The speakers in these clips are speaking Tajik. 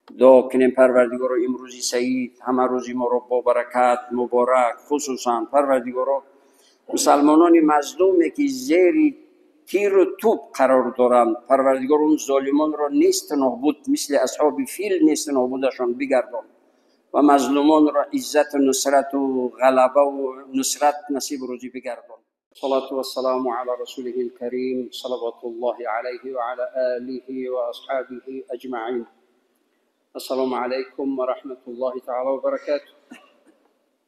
Дуо кунем, Парвардигоро, имрӯзи саид ҳама рӯзи моро бо баракат, муборак, хусусан, Парвардигоро, мусалмонони мазлуме ки зери тиру тӯб қарор доранд, Парвардигор, он золимонро несту нобуд, мисли асҳоби фил несту нобудашон бигардон ва мазлумонро иззату нусрату ғалабаву нусрат насибу рӯзӣ бигардон. Салату вассаламу ала расулихи лкарим, салаватуллоҳи алайҳи ва ала олиҳи ва асҳобиҳи аҷмаин. Ассалому алайкум ва раҳматуллоҳи таала ва баракатуҳ.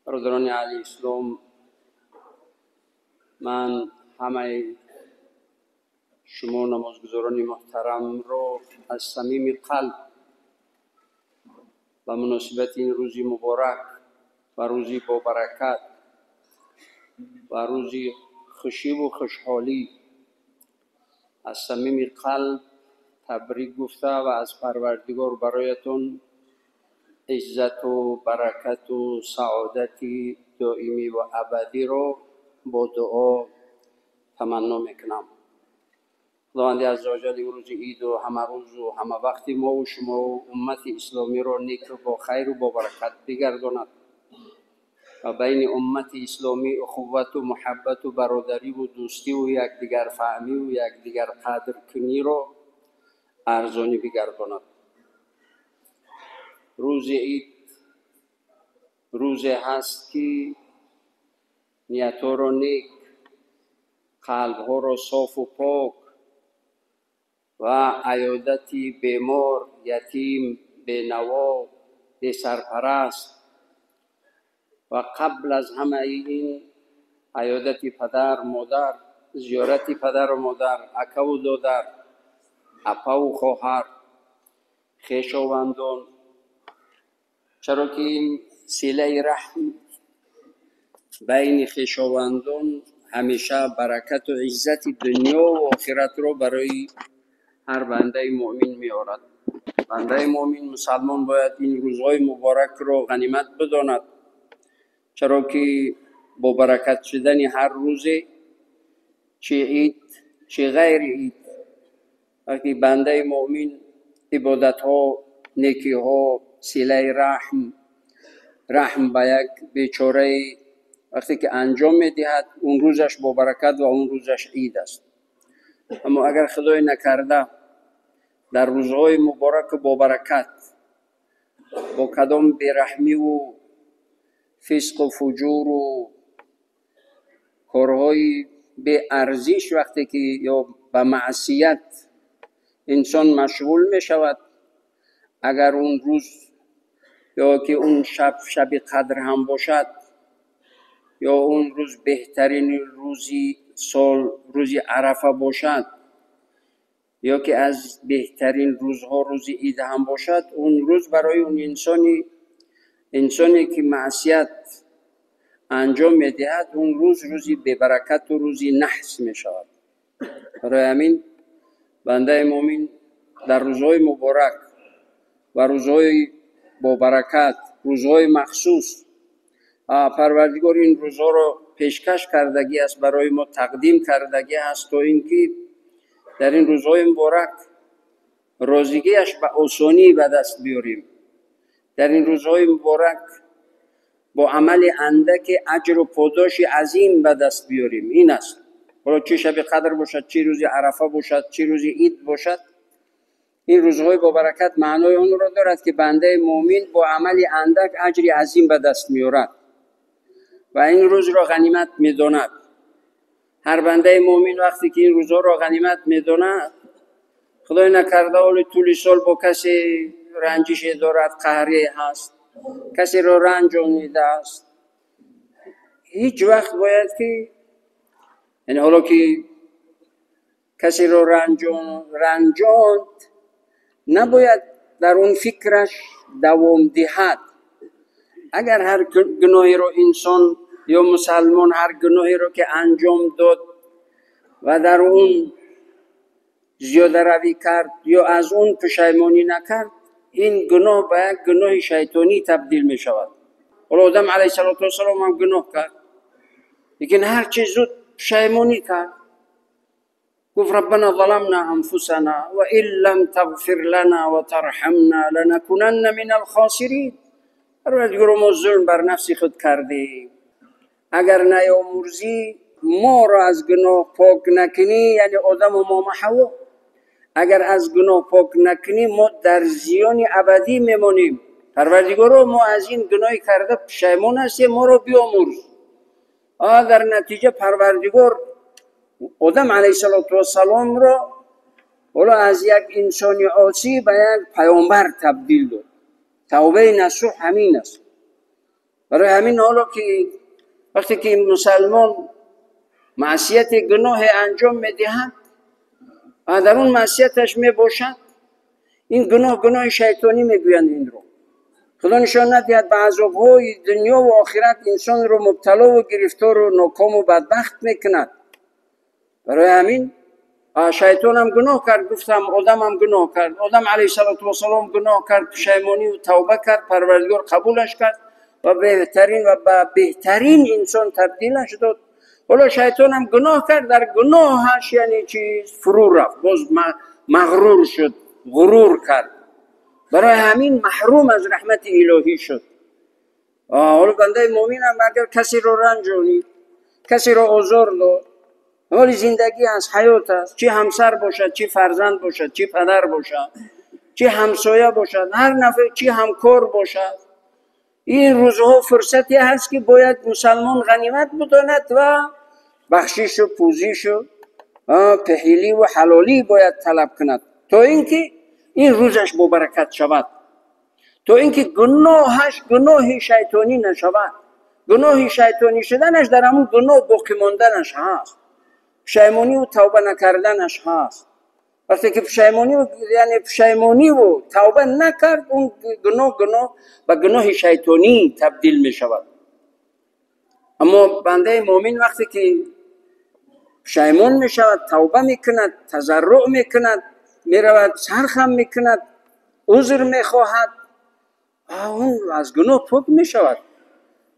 Бародарони аҳли ислом, ман ҳамаи шумо намозгузорони муҳтарамро аз самими қалб ба муносибати ин рӯзи муборак ва рӯзи бобаракат ва рӯзи хушиву хушҳолӣ аз самими қалб табрик гуфта ва аз Парвардигор бароятон иззату баракату саодати доимӣ ва абадиро бо дуо таманно мекунам. Худованди аззаваҷал имрӯзи иду ҳамарӯзу ҳамавақти мову шумову уммати исломиро неку бо хайру бо баракат бигардонад ва байни уммати исломӣ ухуввату муҳаббату бародариву дӯстиву якдигарфаҳмиву якдигарқадркуниро арзонӣ бигардонад. Рӯзи ид рӯзе ҳаст ки ниятҳоро нек, қалбҳоро софу пок ва аёдати бемор, ятим, бенаво, бесарпараст ва қабл аз ҳамаи ин аёдати падар, модар, зиёрати падару модар, акаву додар, апаву хоҳар, хешовандон, чаро ки ин силаи раҳм байни хешовандон ҳамеша баракату иззати дунёву охиратро барои ҳар бандаи муъмин меорад. Бандаи муъмин мусалмон бояд ин рӯзҳои муборакро ғанимат бидонад, чаро ки бо баракат шудани ҳар рӯзе, чи ид, чи ғайри ид, вақте бандаи муъмин ибодатҳо, некиҳо, силаи раҳм, раҳм ба як бечорае вақте ки анҷом медиҳад, он рӯзаш бо баракат ва он рӯзаш ид аст. Аммо агар Худое накарда дар рӯзҳои мубораку бобаракат бо кадом бераҳмиву фисқу фуҷуру корҳои беарзиш вақте ки ё ба маъсият инсон машғул мешавад, агар он рӯз ё ки он шаб шаби қадр ҳам бошад ё он рӯз беҳтарин рӯзи сол, рӯзи Арафа бошад, ё ки аз беҳтарин рӯзҳо рӯзи ид ҳам бошад, он рӯз барои он инсоне ки маъсият анҷом медиҳад, он рӯз рӯзи бебаракату рӯзи наҳс мешавад. Барои ҳамин бандаи муъмин дар рӯзҳои муборак ва рӯзҳои бобаракат, рӯзҳои махсус, Парвардигор ин рӯзҳоро пешкаш кардагӣ аст, барои мо тақдим кардагӣ аст, то ин ки дар ин рӯзҳои муборак розигиаш ба осонӣ ба даст биёрем. Дар ин рӯзҳои муборак бо амали андаке аҷру подоши азим ба даст биёрем. Ин аст. Ҳоло чӣ шаби қадр бошад, чӣ рӯзи Арафа бошад, чӣ рӯзи ид бошад, ин рӯзҳои бобаракат маънои онро дорад ки бандаи муъмин бо амали андак аҷри азим ба даст меорад ва ин рӯзро ғанимат медонад. Ҳар бандаи муъмин вақте ки ин рӯзҳоро ғанимат медонад, Худои накарда оли тӯли сол бо касе ранҷише дорад, қаҳре ҳаст, касеро ранҷонидааст, ҳеҷ вақт бояд ки, яъне ҳоло ки касеро ранҷонд, набояд дар он фикраш давом диҳад. Агар ҳар гуноҳеро инсон ё мусалмон ҳар гуноҳеро ки анҷом дод ва дар он зиёдаравӣ кард ё аз он пушаймонӣ накард, ин гуноҳ ба як гуноҳи шайтонӣ табдил мешавад. Ҳоло Одам алайҳиссалоту вассалом ҳам гуноҳ кард, лекин ҳарчи зуд пушаймонӣ кард, گفت ربنا ظلمنا انفسنا وان لم تغفر لنا وترحمنا لنكونن من الخاسرین. پروردگار ما ظلم بر نفس خود کردیم، اگر نیامرزی ما را از گناه پاک نکنی، یعنی آدم و ما حوا، اگر از گناه پاک نکنی ما در زیان ابدی میمانیم. پروردگارا ما از این گناه کرده پشیمان هستیم، ما را بیامرز. در نتیجه پروردگار آدم علیه السلام را حالا از یک انسان عاصی به یک پیامبر تبدیل داد. توبه نصوح همین است. برای همین حالا که وقتی که مسلمان معصیت گناه انجام میدهد و در اون معصیتش میباشد، این گناه گناه شیطانی میگویند. این رو خدا نشان ندهد به عذابهای دنیا و آخرت انسان رو مبتلا و گرفتار و ناکام و بدبخت میکند. برای همین شیطان هم گناه کرد، گفتم آدم هم گناه کرد، آدم علیه السلام گناه کرد، پشیمانی و توبه کرد، پروردگار قبولش کرد و بهترین و به بهترین انسان تبدیلش داد. حالا شیطان هم گناه کرد، در گناهش یعنی چیز فرو رفت، باز مغرور شد، غرور کرد، برای همین محروم از رحمت الهی شد. حالا بنده مؤمن هم اگر کسی رو رنجونید، کسی رو آزار داد، حال زندگی از حیات است، چی همسر باشد، چی فرزند باشد، چی پدر باشد، چی همسایه باشد، هر نفر، چی همکار باشد، این روزها فرصتی هست که باید مسلمان غنیمت بداند و بخشش و پوزش و پهیلی و حلالی باید طلب کند تا اینکه این روزش با برکت شود، تا اینکه گناهش گناه شیطانی نشود. گناه شیطانی شدنش در همون گناه باقی ماندنش هست، پشیمانی و توبه نکردنش هست. وقتی که پشیمانی و یعنی پشیمانی و توبه نکرد، اون گناه گناه به گناه شیطانی تبدیل می شود. اما بنده مؤمن وقتی که پشیمان می شود، توبه می کند، تضرع می کند، می رود سرخم می کند، عذر می خواهد، اون از گناه پاک می شود.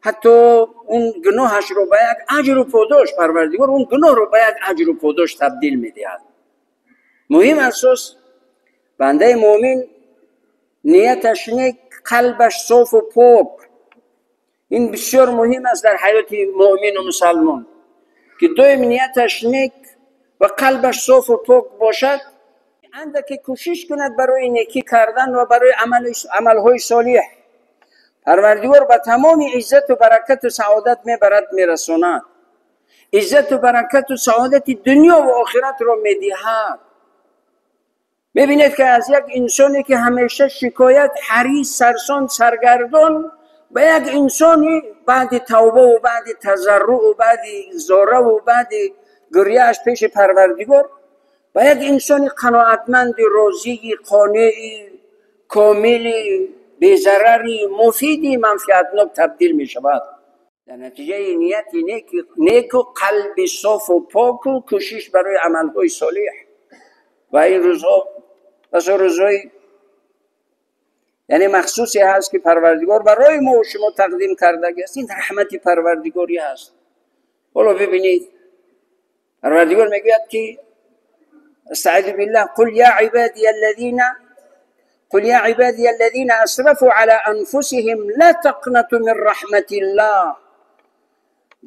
حتی اون گناهش رو به یک اجر و پاداش، پروردگار اون گناه رو به یک اجر و پاداش تبدیل میدهد. مهم اساس بنده مؤمن نیتش نیک، قلبش صاف و پاک. این بسیار مهم است در حیات مؤمن و مسلمان که دائم نیتش نیک و قلبش صاف و پاک باشد، اندکی کوشش کند برای نیکی کردن و برای عملهای صالح. پروردگار به تمام عزت و برکت و سعادت میبرد، میرساند. عزت و برکت و سعادت دنیا و آخرت را میدهد. میبینید که از یک انسانی که همیشه شکایت، حریص، سرسان، سرگردان، به یک انسانی بعد توبه و بعد تضرع و بعد زاره و بعد گریه‌اش پیش پروردگار، به یک انسان قناعتمند، راضی، قانع، کامل، بی‌ضرری، مفیدی، منفعتناک تبدیل می شود. در نتیجه نیت نیک و قلب صاف و پاک و کوشش برای عملهای صالح. و این روزها پس روزهای یعنی مخصوصی هست که پروردگار برای ما و شما تقدیم کرده است. این رحمت پروردگاری هست. حالا ببینید پروردگار میگوید که استعیذ بالله، قل یا عبادی الذین اسرفوا علی انفسهم لا تقنطوا من رحمت الله.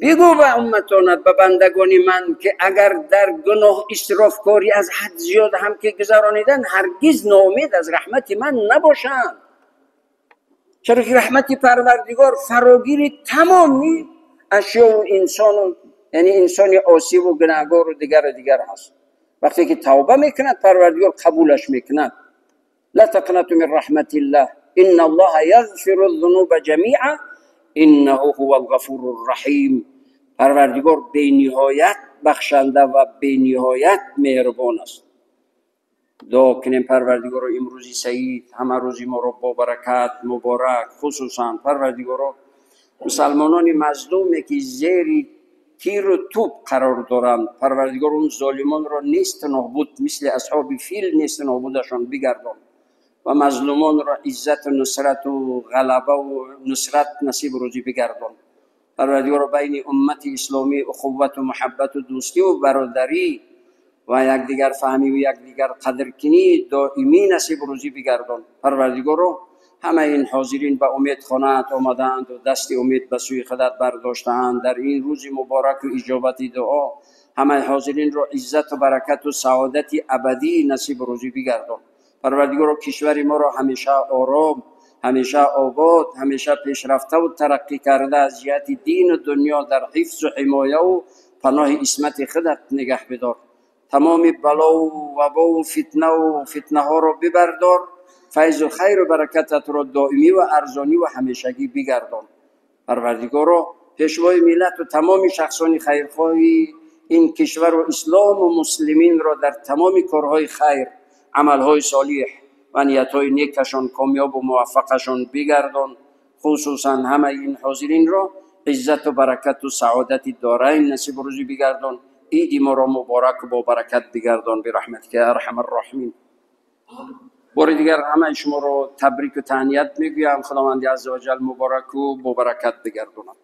بگو به امتانت، به بندگان من که اگر در گناه اسراف کاری از حد زیاد هم که گذرانیدن، هرگز ناامید از رحمت من نباشند. چرا که رحمت پروردگار فراگیر تمامی اشیاء و انسان، یعنی انسان عاصی و گناهکار و دیگر و دیگر هست. وقتی که توبه میکند پروردگار قبولش میکند. لا تقنطوا من رحمت الله ان الله یغفر الذنوب جمیعا انه هو الغفور الرحیم. پروردگار بی نهایت بخشنده و بی نهایت مهربان است. دعا کنیم پروردگار رو امروزی سعید، همه روزی ما رو با برکت مبارک، خصوصا پروردگار رو مسلمانان مظلومی که زیر تیر و توپ قرار دارند، پروردگار اون ظالمان را نیست نابود، مثل اصحاب فیل نیست نابودشان بگردان و مظلومان را عزت و نصرت و غلبه و نصرت نصیب روزی بگردان. پروردگار بین امت اسلامی اخوت و محبت و دوستی و برادری ва якдигар фаҳмӣ ва якдигар қадркунӣ доимӣ насиб рӯзӣ бигардон. Парвардигоро, ҳамаи ин ҳозирин ба умед хонаат омадаанд ва дасти умед ба сӯи худат бардоштаанд. Дар ин рӯзи муборак ва иҷобати дуо ҳамаи ҳозиринро иззату баракату саодати абадӣ насиб рӯзӣ бигардон. Парвардигоро, кишвари моро ҳамеша ором, ҳамеша обод, ҳамеша пешрафтаву тараққӣ карда аз ҷиҳати дину дунё дар ҳифзу ҳимояву паноҳи исмати худат нигаҳ бидор. Тамоми балову вабову фитнаву фитнаҳоро бибардор, файзу хайру баракататро доимӣ ва арзонӣ ва ҳамешагӣ бигардон. Парвардигоро, пешвои миллату тамоми шахсони хайрхоҳи ин кишвару ислому муслиминро дар тамоми корҳои хайр, амалҳои солиҳ ва ниятҳои некашон комёбу муваффақашон бигардон. Хусусан ҳамаи ин ҳозиринро иззату баракату саодати дорайн насибу рӯзӣ бигардон. Иди моро мубораку бобаракат бигардон бираҳматика я арҳамар роҳимин. Бори дигар ҳамаи шуморо табрику таҳният мегӯям. Худованди азза ва ҷал мубораку бобаракат бигардонад.